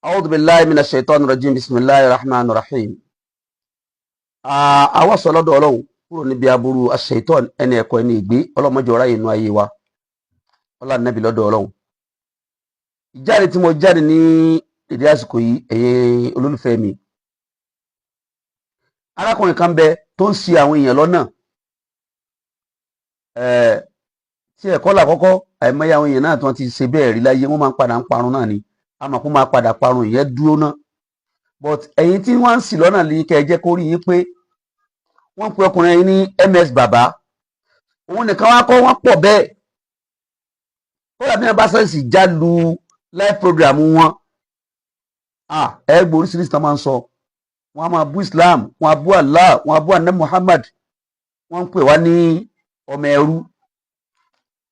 أعوذ بالله من الشيطان الرجيم، بسم الله الرحمن الرحيم. Àwa sọ lọ́dọ̀ Ọlọ́run kúrò níbi aburú aṣ-ṣaitan, ẹni ẹ̀kọ́, ẹni ìgbé. Ọlọ́mọdé ọ̀rá inú ayé wa, ọlá nàbì lọ́dọ̀ Ọlọ́run. Ìjáde tí mo jáde ní èdè àsìkò yìí, ẹ̀yin olólùfẹ́ mi, arákùnrin kan bẹ tó ń ṣì àwọn èèyàn lọ́nà tí ẹ̀kọ́ làkọ́kọ́. Àìmọye àwọn èèyàn náà tí wọ́n ti ṣe bẹ́ẹ̀ rí láyé, wọ́n máa ń padà ń parun náà ni. Àmọ́ kó máa padà parun, ìyẹn dúró ná. But ẹ̀yin tí wọ́n ń ṣì lọ́nà ní kẹ́ ẹ jẹ́ kó rí yín pé. Wọ́n pe ọkùnrin yìí ní MS Bàbá. Òun nìkan wá kọ́, wọ́n pọ̀ bẹ́ẹ̀. Kódà bí wọ́n bá sẹ́ǹsì já lu live program wọn, ẹ gbọ́ oríṣiríṣi tó máa ń sọ. Wọ́n á máa bú Islam, wọ́n á bú Allah, wọ́n á bú Anabi Muhammad, wọ́n ń pè wá ní ọmọ ẹrú.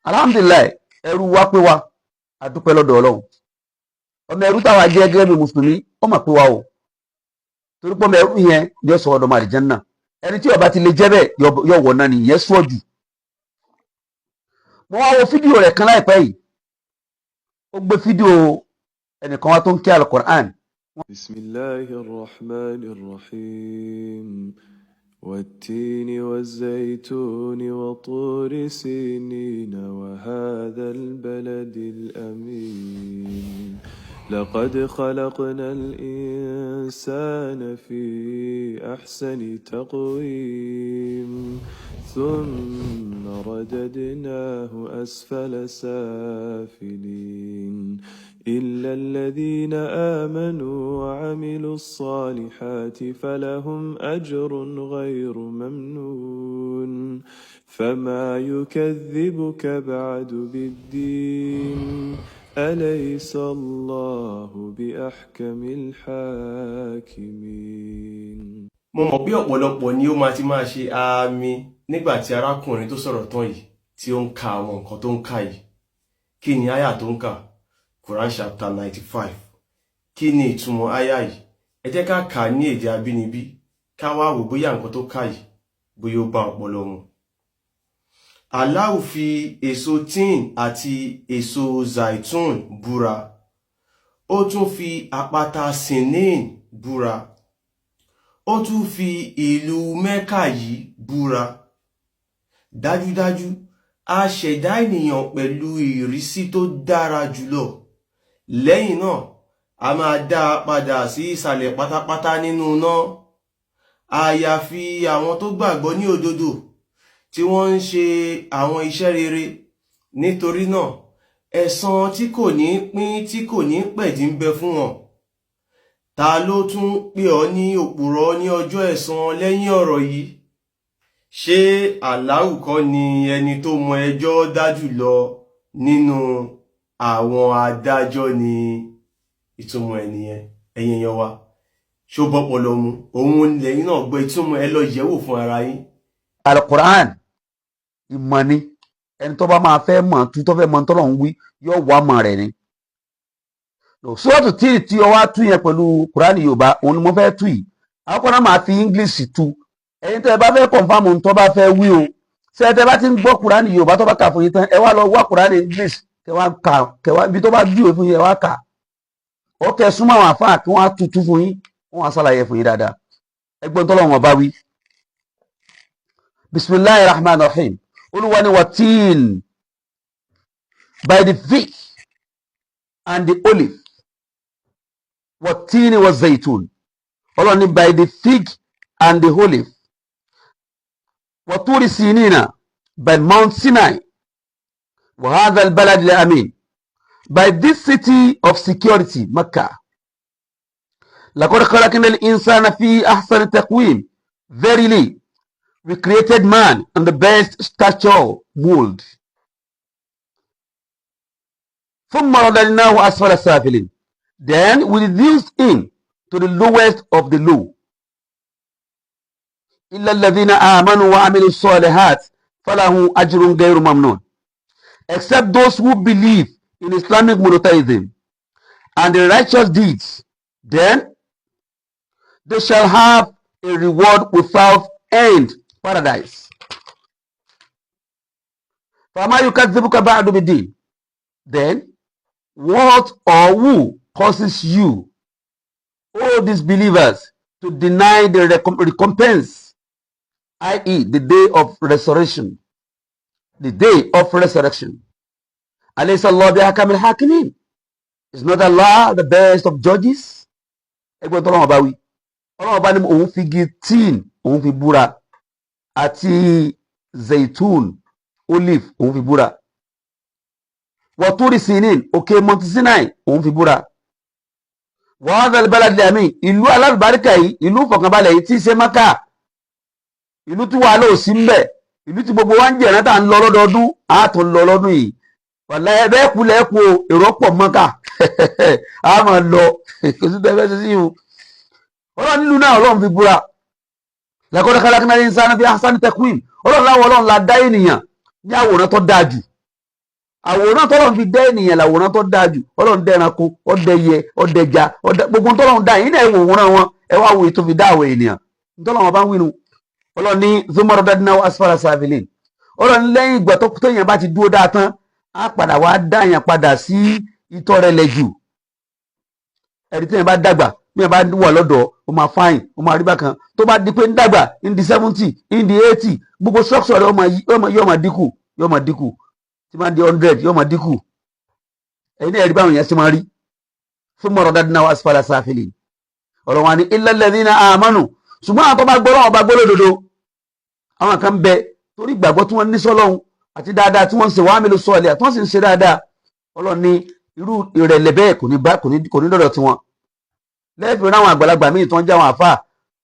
Alhamdulillahi, ẹrú wa pé wa, a dúpẹ́ lọ́dọ̀ Ọlọ́run. Ọmọ ẹrú táwa jẹ́ gẹ́gẹ́ bí mùsùlùmí, ó mà pé wa o, torí pé ọmọ ẹrú yẹn yóò sọ ọdọ àlìjánnà. Ẹni tí ó bá ti lè jẹ́ bẹ́ẹ̀, yóò wọ̀ náà nìyẹn sọ jù. Mo wá wo fídíò rẹ̀ kan láìpẹ́ yìí. Ó gbé fídíò ẹnìkan wá tó ń kí Alukur'an. بسم الله الرحمن الرحيم. والتين والزيتون وطور سينين وهذا البلد الأمين. لقد خلقنا الإنسان في أحسن تقويم ثم رددناه أسفل سافلين إلا الذين آمنوا وعملوا الصالحات فلهم أجر غير ممنون. فما يكذبك بعد بالدين؟ أليس الله بأحكم الحاكمين؟ Mo mọ̀ pé ọ̀pọ̀lọpọ̀ ni ó máa ti máa ṣe àmín nígbà tí arákùnrin tó sọ̀rọ̀ tán yìí tí ó ń ka àwọn nǹkan tó ń kà yìí. Kí ni àyà tó ń kà? Quran chapter 95. Kí ni ìtumọ̀ àyà yìí? Ẹ jẹ́ ká kà á ní èdè abínibí, ká wá wò bóyá nǹkan tó kà yìí, bóyá ó bá ọpọlọ mu. Allah fi èso tíìn àti èso zaitun búra. Ó tún fi àpáta Sinin búra. Ó tún fi ìlú Mẹ́kà yìí búra. Dájúdájú, a ṣẹ̀dá ènìyàn pẹ̀lú ìrísí tó dára jùlọ. Lẹ́yìn náà, a máa dá a padà sí ìsàlẹ̀ pátápátá nínú iná, àyàfi àwọn tó gbàgbọ́ ní òdodo, tí wọ́n ń ṣe àwọn iṣẹ́ rere. Nítorí náà, ẹ̀san tí kò ní pín, tí kò ní pẹ̀dí ń bẹ fún wọn. Ta ló tún pè ọ́ ní òpùrọ́ ní ọjọ́ ẹ̀san lẹ́yìn ọ̀rọ̀ yìí? Ṣé Allahu kọ́ ni ẹni tó mọ ẹjọ́ dá jùlọ nínú àwọn adájọ́ ni? Ìtumọ̀ ẹ̀ nìyẹn. Ẹ̀yin èèyàn wa, ṣó bọ́pọlọ mu? Òun lẹ́yìn náà gbọ́ ìtumọ̀, ẹ lọ yẹ̀wò fún ara yín. Alukur'an ìmọ̀ ni. Ẹni tó bá máa fẹ́ mọ̀ tú, tó fẹ́ mọ̀ tọ́lọ̀ ń wí, yóò wá mọ̀ rẹ̀ ni. Sọ́ọ̀tù tí ọ wá tú yẹn pẹ̀lú Quran Yorùbá, òun ni mo fẹ́ tú yìí. Àwọn kan náà máa fi English tú. Ẹ̀yin tẹ́ ẹ bá fẹ́ confirm tó bá fẹ́ wí o, ṣé ẹ tẹ́ bá ti ń gbọ́ Quran Yorùbá tó bá kà fún yín tán, ẹ wá lọ wá Quran English, kẹ wá kà, kẹ wá ibi tó bá júwe fún yín, ẹ wá kà ó, kẹ súnmọ́ àwọn àfáà kí wọ́n á tutù fún yín, wọ́n á ṣàlàyé fún yín dáadáa. Ẹgbọ́n tó lọ́wọ́ bá wí. Bismillahir Rahmanir Rahim. Olúwa ni والتين, by the fig and the olive. والتين والزيتون. Ọlọ́run ní by the fig and the olive. وطور سينين, by Mount Sinai. وهذا البلد الأمين, by this city of security, Mecca. لقد خلقنا الإنسان في أحسن تقويم. Verily, we created man in the best stature mold. ثم رددناه أسفل سافلين. Then we reduced him to the lowest of the low. إلا الذين آمنوا وعملوا الصالحات فلهم أجر غير ممنون. Except those who believe in Islamic monotheism and the righteous deeds, then they shall have a reward without end, paradise. فما يكذبك بعد بالدين. Then what or who causes you O disbelievers, to deny the recompense, i.e. the day of resurrection, the day of resurrection? Alaysa Allah bi ahkamil hakimin? Is not Allah the best of judges? Ẹgbẹ́ tó lọ́wọ́ bá wí, Ọlọ́wọ́ bá ní òun fi igi tíìn, òun fi búra, àti zaitun, olive, òun fi búra, wa turi sinin, òkè Mount Sinai, òun fi búra, wa hadhal balad amin, ìlú alálùbáríkà yìí, ìlú ìfọ̀kànbalẹ̀ yìí tí í ṣe Mákà, ìlú tí wàhálà ò sí ń bẹ̀, ìlú tí gbogbo wa ń jẹ̀rán tá à ń lọ lọ́dọọdún, á tún lọ lọ́dún yìí. Wàláhì, bẹ́ẹ̀ kú lẹ́ẹ̀kú o, èrò pọ̀ Mákà, á máa lọ, kò sí tẹ́fẹ́ sí sí o. Ọlọ́run nílùú náà, Ọlọ́run fi búra. Laqad khalaqnal insana fi ahsani taqwim. Ọlọ́run láwọn Ọlọ́run la dá ènìyàn ní àwòrán tó dáa jù. Àwòrán tọ́lọ́run fi dá ènìyàn làwòrán tó dáa jù. Ọlọ́run dá ẹranko, ó dá ẹyẹ, ó dá ẹja, ó dá gbogbo tọ́lọ́run dá yìí náà. Ẹ wò wòrán wọn, ẹ wá wo ètò fi dá àwọn ènìyàn tọ́lọ́run bá ń wínú. Ọlọ́run ní thumma radadnahu asfala safilin. Ọlọ́run lẹ́yìn ìgbà tó téèyàn bá ti dúró dáa tán, á padà wá dá yàn padà sí ìtọ́ rẹ̀ lẹ̀ jù. Ẹ̀rí téèyàn bá dàgbà, bí yàn bá wà lọ́dọ̀, ó máa fine, ó máa rí bákan. Tó bá di pé ń dàgbà, ń di 70, ń di 80, gbogbo structure rẹ̀ yóò máa dínkù, yóò máa dínkù. Tí máa di 100, yóò máa dínkù. Ẹ̀yin náà ẹ̀rí báwọn yẹn ṣe máa rí. Thumma radadnahu asfala safilin. Ọ̀rọ̀ wọn ni illa alladhina amanu. Ṣùgbọ́n àwọn tó bá gbọ́ Ọlọ́run bá gbọ́ lódodo, àwọn kan bẹ, torí ìgbàgbọ́ tí wọ́n ní sọ́lọ́run àti dáadáa tí wọ́n ń ṣe, wa amilu salihat, tí wọ́n sì ń ṣe dáadáa, Ọlọ́run ní irú ìrẹ̀lẹ̀ bẹ́ẹ̀ kò ní bá kò ní dọ̀dọ̀ tiwọn. Lẹ́ẹ̀fì ráwọn àgbàlagbà míì tó ń jẹ́ àwọn àfáà,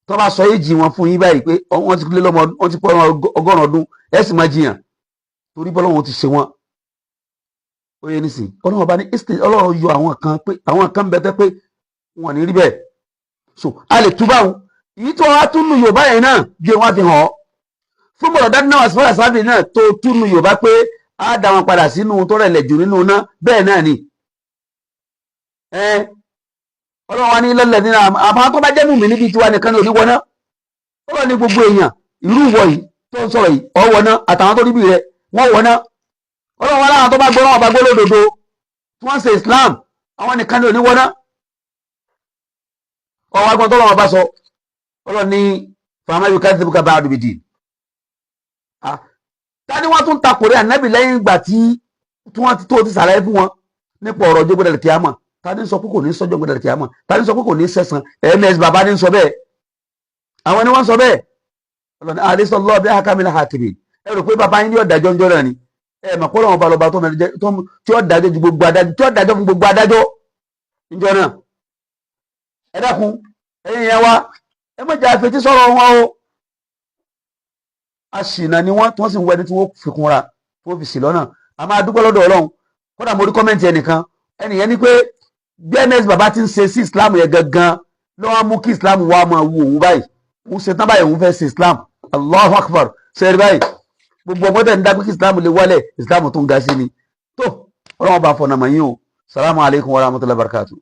tó bá sọ èjì wọn fún yín báyìí pé wọ́n ti lé lọ́mọ, wọ́n ti pọ́ 100 ọdún, ẹ̀ sì máa jiyàn, torí bọ́lọ́run ti ṣe wọ́n. Ó yẹ nísìn, Ọlọ́run bá ní Ọlọ́run yọ àwọn kan pé àwọn kan bẹ tẹ́ pé wọn ní rí bẹ́ẹ̀. So a lè túbà wọn. Èyí tó wá túnú Yorùbá yẹn náà bí wọ́n fi hàn ọ́ fún bọ̀dọ̀ dáná náà, asfala safilin náà tó túnú Yorùbá pé á dá wọn padà sínú tó rẹ̀lẹ̀ jù nínú iná, bẹ́ẹ̀ náà ni. Ọlọ́run wa ní lọ́lẹ̀ nínú àwọn tó bá jẹ́ mùmí níbi tiwa nìkan ní oníwọ́ná. Ọlọ́run ní gbogbo èèyàn, irú ìwọ yìí tó ń sọ̀rọ̀ yìí, ọ̀ wọ̀ná, àtàwọn tó níbi rẹ̀ wọ́n wọ̀ná. Ọlọ́run wa láwọn tó bá gbọ́ wọn bá gbọ́ lódodo, tí wọ́n ń ṣe Islam, àwọn nìkan ní oníwọ́ná. Ọwọ́ agbọ́n tó lọ́wọ́ bá sọ, Ọlọ́run ní fama yukadhibuka ba'du bidin. Tani wọ́n tún takòrí ànábì lẹ́yìn ìgbà tí wọ́n ti tó ti sàlàyé fún wọn nípa ọ̀rọ̀ ọjọ́ gbọdọ̀ kíámà? Tani sọ pé kò ní sọ́jọ́ gbọdọ̀ kíámà? Tani sọ pé kò ní sẹ̀sán? Ms bàbá ní sọ bẹ́ẹ̀, àwọn ni wọ́n sọ bẹ́ẹ̀. Ọlọ́ni alaysa Allahu bi ahkamil hakimin. Ẹ rò pé bàbá yín ní ọ̀dàjọ́ ńjọ́ náà ni? Ẹ mà kọ́ lọ́wọ́ balọ̀ba tó tí ó dájọ́ ju gbogbo adájọ́, tí ó dájọ́ fún gbogbo adájọ́ ńjọ́ náà. Ẹ dákun, ẹ̀yin yẹn wá, ẹ má jẹ́ àfetí sọ̀rọ̀ wọn o. Aṣìnà ni wọ́n, tí wọ́n sì ń wọ ẹni tí wọ́n fi kunra, tí wọ́n fi sì lọ́nà. A máa dúpẹ́ lọ́dọ̀ Ọlọ́run. Kódà mo rí comment ẹnìkan, ẹnìyẹn ní pé bí ms bàbá ti ń ṣe sí Islam yẹn gangan lọ́wọ́ mú kí Islam wá máa wu òun báyìí. Òun ṣe tán báyìí, òun fẹ́ ṣe Islam. Allahu Akbar! Ṣe é rí báyìí? Gbogbo ọmọdé ń dá pé kí Islam lè wálẹ̀, Islam tó ń ga sí ni. Tó Ọlọ́run bá fọ̀nà mọ̀ yín o. Salamu alaykum wa rahmatulahi wa barakatuh.